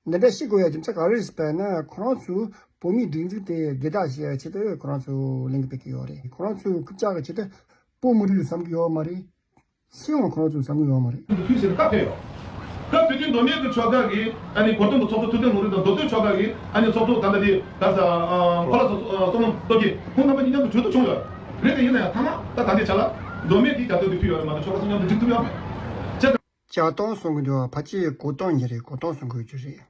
འདི་འདྲ་བཤད་དགོས་ཡ་རྒྱུ་མཚན་ག་རེ་རེད་ཟེར་བ་ཡིན་ན། ཁོ་རང་ཚོས་བོད་མིའི་སྒྲིག་འཛུགས་དེ་སྒེར་བདག་བྱེད་ཡ་ཆེད་དུ་ཁོ་རང་ཚོས་ལས་འགུལ་སྤེལ་གྱི་ཡོད་རེད། ཁོ་རང་ཚོས་རྐུབ་བཀྱག་གི་ཆེད་དུ་བོད་མི་རིགས་བསམ་གྱི་ཡོད་མ་རེད། སུ་ཡང་ཁོ་རང་ཚོས་བསམ་གྱི་ཡོད་མ་རེད། དུས་ཚོད་སྐབས་ཐོན་ཡོད། སྐབས་དེ་དུས་མདོ་སྨད་ཀྱི་ཆོལ་ཁ་གི་ཨ་ནི་གོ་སྟོན་གྱི་ཚོགས་གཙོ་ཐུབ་བསྟན་ལུང་རིགས་དང་མདོ་སྟོད་ཆོལ་ཁ་གི་ཨ་ནི་ཚོགས་གཙོ་ད་ལྟ་དེ་ད་ས་ཕོ་ལ་ཚོགས་གཙོ་བསོད་ནམས་སྟོབས་རྒྱས་ཁོང་རྣམ་པ་གཉིས་མཉམ་དུ་གྲོས་བསྡུར་བྱུང་ཡོད་རེད། དེ་ཡིན་ན་ཡང་ཐ་ན་ད་ད་ལྟའི་ཆ་ལ་མདོ་སྨད་དེ་རྒྱ་སྟོད་དུ་ཕུལ་ཡོད་རེད་མ་གཏོགས་ཆོལ་ཁ་གསུམ་མཉམ་དུ་འགྲིག་ཐུབ་ཡོད་མེད། བྱས་ཙང་། རྒྱ་སྟོད་གསུང་གི་འདུག་ཕལ་ཆེར་གོ་སྟོན་གྱི་རེད། གོ་སྟོན་གསུང་དགོས་རྒྱུ་རེད།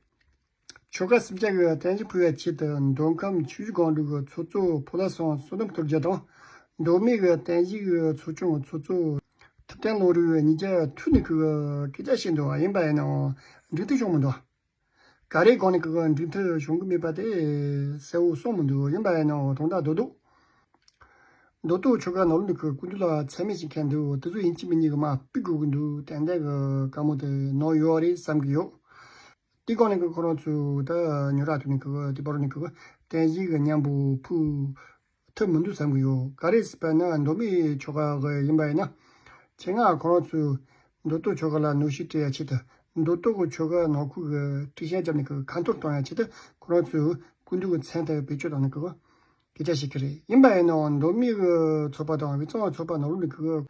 ཆོལ་ཁ་སུམ་བརྒྱ་གི་རྟེན་གཞི་ཕུལ་བའི་ཆེད་དུ་མདོ་ཁམས་ཆུ་བཞི་སྒང་དྲུག་གི་ཚོགས་གཙོ་ཕོ་ལྷ་སང་བསོད་ནམས་སྟོབས་རྒྱས་དང་། མདོ་སྨད་ཀྱི་རྟེན་གཞི་གི་ཚོགས་ཆུང་གི་ཚོགས་གཙོ་ཐུབ་བསྟན་ལུང་རིགས་གཉིས་ཀ་ཐུག་ནས་ཁོས་སྐད་ཆ་བཤད་འདུག་ཡིན་པ་ཡིན་ནའང་འགྲིག་མཐུན་བྱུང་མི་འདུག་ག་རེའི་སྒང་ནས་ཁོས་འགྲིག་མཐུན་བྱུང་གི་མེད་པ་དེ་གསལ་བོ་གསུངས་མི་འདུག་ཡིན་པ་ཡིན་ནའང་དོན་དག་རྡོག་རྡོག་མདོ་སྟོད་ཆོལ་ཁ་ནང་ལོགས་ནས་ཁོས་སྐུ་མདུན་ལ་མཚན་སྨད་བྱེད་མཁན་འདུག་དེ་ཚོ་ཡིན་གཅིག་མིན་གཉིས་ཀྱིས་མར་ཕུད་དགོས་ཀྱི་འདུག་ཏན་ཏན་གྱི་བཀའ་མོལ་དེ་གནང་ཡོད་རེད་བསམ་གྱི་ཡོད། དེ་སྒང་ནས་ཁོ་རང་ཚོས་ད་ཉོ་ར་ཐུག་ནས་ཁོས་དེ་བར་ནས་ཁོས་རྟེན་གཞི་གི་མཉམ་པོ་ཕུལ་ཐུབ་མི་འདུག་བསམ་གྱི་ཡོད། ག་རེ་ཟེར་བ་ན་མདོ་སྨད་ཆོལ་ཁ་གི་ཡིན་པ་ཡིན་ན། ཆེད་མངགས་ཁོ་རང་ཚོས་མདོ་སྟོད་ཆོལ་ཁ་ལ་གནོན་ཤུགས་སྤྲད་ཡ་ཆེད་དུ། མདོ་སྟོད་ཀྱི་ཆོལ་ཁ་ནང་ཁུལ་གྱི་དཀྲུག་ཤིང་བརྒྱབ་ནས་ཁོས་ཁ་འཐོར་གཏོང་ཡ་ཆེད་དུ་ཁོ་རང་ཚོས་སྐུ་མདུན་གྱི་མཚན་དེ་བེད་སྤྱོད་བཏང་ནས་ཁོས་སྐད་ཆ་བཤད་ཀྱི་རེད། ཡིན་པ་ཡིན་ནའང་མདོ་སྨད་ཀྱི་ཚོགས་པ་དང་དབུས་གཙང་ཚོགས་པ་ནང་ལོགས་ནས་ཁོས།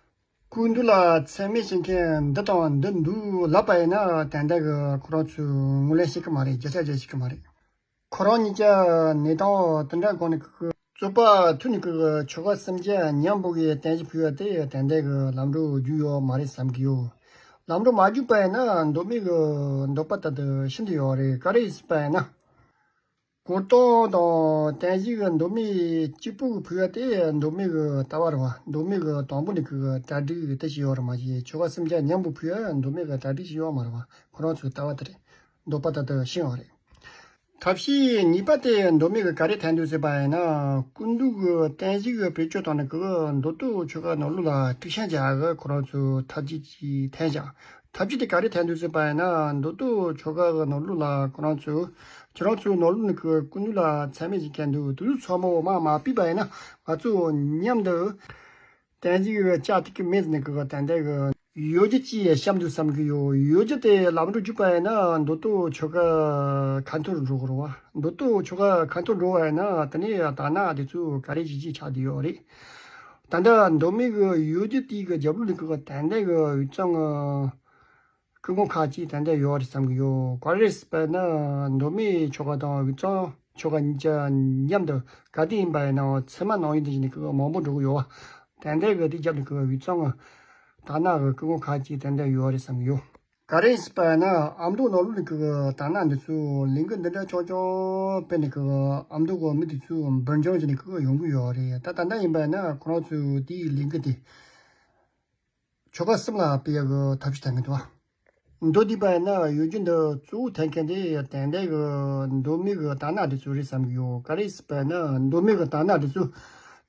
སྐུ་མདུན་ལ་མཚན་སྨད་བྱེད་མཁན་འདི་དང་འདི་འདུག་ལབ་པ་ཡིན་ན་ཏན་ཏན་གྱི་ཁོ་རང་ཚོས་ངོས་ལེན་བྱེད་ཀྱི་མ་རེད། བརྒྱ་ཆ་བརྒྱ་བྱེད་ཀྱི་མ་རེད། ཁོ་རང་གཉིས་ཀ་གནས་སྟངས་དེ་འདྲ་སྒང་ནས་ཁོས་རྩོད་པ་ཐུག་ནས་ཁོས་ཆོལ་ཁ་སུམ་བརྒྱ་མཉམ་པོ་གི་རྟེན་གཞི་ཕུལ་བ་དེ་ཏན་ཏན་གྱི་ལམ་འགྲོ་བརྒྱུད་ཡོད་མ་རེད་བསམ་གྱི་ཡོད། ལམ་འགྲོ་མ་བརྒྱུད་པ་ཡིན་ན་མདོ་སྨད་ཀྱི་འདོད་པ་ལྟར་དུ་ཤིན་ཏུ་ཡོད་རེད། ག་རེ་ཟེར་བ་ཡིན་ན། གོ་སྟོན་དང་རྟེན་གཞི་གི་མདོ་སྨད་གཅིག་པུ་གི་ཕུལ་བ་དེ་མདོ་སྨད་གི་ལྟ་བ་རེད་བ། མདོ་སྨད་གི་དང་པོ་ནས་གི་གྲ་སྒྲིག་གི་དེ་ཞིག་ཡོད་རེད་མ་གཞི་ཆོལ་ཁ་སུམ་བརྒྱ་མཉམ་པོ་ཕུལ་བ་མདོ་སྨད་གི་གྲ་སྒྲིག་ཞིག་ཡོད་མ་རེད་བ། ཁོ་རང་ཚོའི་ལྟ་བ་དེ་རེད། འདོད་པ་ལྟར་དུ་ཕྱིན་ཡོད་རེད། ཐབས་ཤེས་གཉིས་པ་དེ་མདོ་སྨད་གི་ག་རེ་འཐེན་འདུག་ཟེར་བ་ཡིན་ན། སྐུ་མདུན་གི་རྟེན་གཞི་གི་བེད་སྤྱོད་བཏང་ནས་གི་མདོ་སྟོད་ཆོལ་ཁ་ནང་ལོགས་ལ་དཀྲུག་ཤིང་རྒྱག་གི་ཁོ་རང་ཚོའི་ཐབས་ཇུས་ཅིག་འཐེན་བཞག་ཐབས་ཇུས་དེ་ག་རེ་འཐེན་འདུག་ཟེར་བ་ཡིན་ན། མདོ་སྟོད་ཆོལ་ཁ་གི་ནང་ལོགས་ལ་ཁོ་རང་ཚོས་ཁྱེད་རང་ཚོའི་ནང་ལོགས་ནས་ཀྱི་སྐུ་མདུན་ལ་མཚན་སྨད་བྱེད་མཁན་འདུག་དེ་ཚོ་ཚང་མ་འོ་མ་མ་ཕུད་པ་ཡིན་ན་ང་ཚོ་མཉམ་དུ་རྟེན་གཞི་གི་བཅའ་ཐུབ་ཀྱི་མེད་ཟེར་ནས་ཀྱི་ཏན་ཏན་གྱི་ཡོ་རྒྱུ་ཅིག་བཤམས་འདུག་བསམ་གྱི་ཡོད། ཡོ་རྒྱུ་དེ་ལམ་འགྲོ་བརྒྱུད་པ་ཡིན་ན་མདོ་སྟོད་ཆོལ་ཁ་ཁ་འཐོར་འགྲོ་གི་རེད་བ། མདོ་སྟོད་ཆོལ་ཁ་ཁ་འཐོར་འགྲོ་བ་ཡིན་ན་དེ་ནས་དར་ནག་དེ་ཚོ་ག་རེ་བྱེད་ཀྱི་ཆགས་བསྡད་ཡོད་རེད། ད་ལྟ་མདོ་སྨད་ཀྱི་ཡོ་རྒྱུ་དེའི་གི་རྒྱབ་ལོགས་ལ་ཀྱི་ཏན་ཏན་གྱི་དབུས་གཙང་གི་སྐུ་ངོ་ཁག་ཅིག་ཏན་ཏན་ཡོད་རེད་བསམ་གྱི་ཡོད། ག་རེ་ཟེར་བ་ན་མདོ་སྨད་ཆོལ་ཁ་དང་དབུས་གཙང་ཆོལ་ཁ་གཉིས་ཆ་མཉམ་དུ་ག་དུས་ཡིན་པ་ཡིན་ནའང་མཚན་མ་ནང་བཞིན་དུ་བྱས་ནས་ཀྱི་མང་པོ་འགྲོ་གི་ཡོད་བ། ཏན་ཏན་གྱི་དེའི་རྒྱབ་ལ་ཀྱི་དབུས་གཙང་གི་དར་ནག་གི་སྐུ་ངོ་ཁག་ཅིག་ཏན་ཏན་ཡོད་རེད་བསམ་གྱི་ཡོད། ག་རེ་ཟེར་བ་ན་ཨ་མདོ་ནང་ལོགས་ནས་ཀྱི་དར་ནག་འདི་ཚོས་ལས་འགུལ་འདི་འདྲ་ཆུང་ཆུང་སྤེལ་ནས་ཀྱི་ཨ་མདོ་གི་མི་འདི་ཚོ་འབུར་འཇོམས་བྱས་ནས་ཀྱི་ཡོང་གི་ཡོད་རེད། ད་ད་ལྟ་ཡིན་པ་ཡིན་ན་ཁོ་རང་ཚོས་དེའི་ལས་འགུལ་དེ་ཆོལ་ཁ་གསུམ་ལ་སྤེལ་ཡག་གི་ཐབས་ཤེས་བཏང་གི་འདུག་མདོ་སྡེ་པ་ཡིན་ན་ཡོ་རྒྱུ་འདི་གཙོ་བོ་འཐེན་མཁན་དེ་ཏན་ཏན་གྱི་མདོ་སྨད་ཀྱི་དར་ནག་འདི་ཚོ་རེད་བསམ་གྱི་ཡོད། ག་རེ་ཟེར་བ་ན་མདོ་སྨད་ཀྱི་དར་ནག་འདི་ཚོ་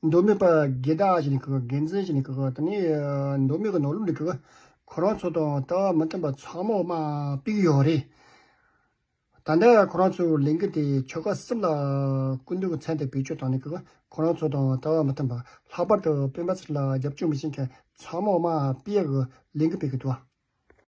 མདོ་སྨད་པ་སྒེར་བདག་བྱས་ནས་ཀྱི་འགན་འཛིན་བྱས་ནས་ཀྱི་དེ་ནས་མདོ་སྨད་ཀྱི་ནང་ལོགས་ནས་ཀྱི་ཁོ་རང་ཚོ་དང་ལྟ་བ་མི་མཐུན་པ་ཚང་མ་མར་ཕུད་ཀྱི་ཡོད་རེད། ད་ལྟ་ཁོ་རང་ཚོའི་ལས་འགུལ་དེ་ཆོལ་ཁ་གསུམ་ལ་སྐུ་མདུན་གྱི་མཚན་དེ་བེད་སྤྱོད་བཏང་ནས་ཀྱི་ཁོ་རང་ཚོ་དང་ལྟ་བ་མི་མཐུན་པ་ལྷག་པར་དུ་སྤེན་པ་ཚེ་རིང་ལ་རྒྱབ་སྐྱོར་མི་བྱེད་མཁན་ཚང་མ་མར་ཕུད་ཡག་གི་ལས་འགུལ་སྤེལ་གྱི་འདུག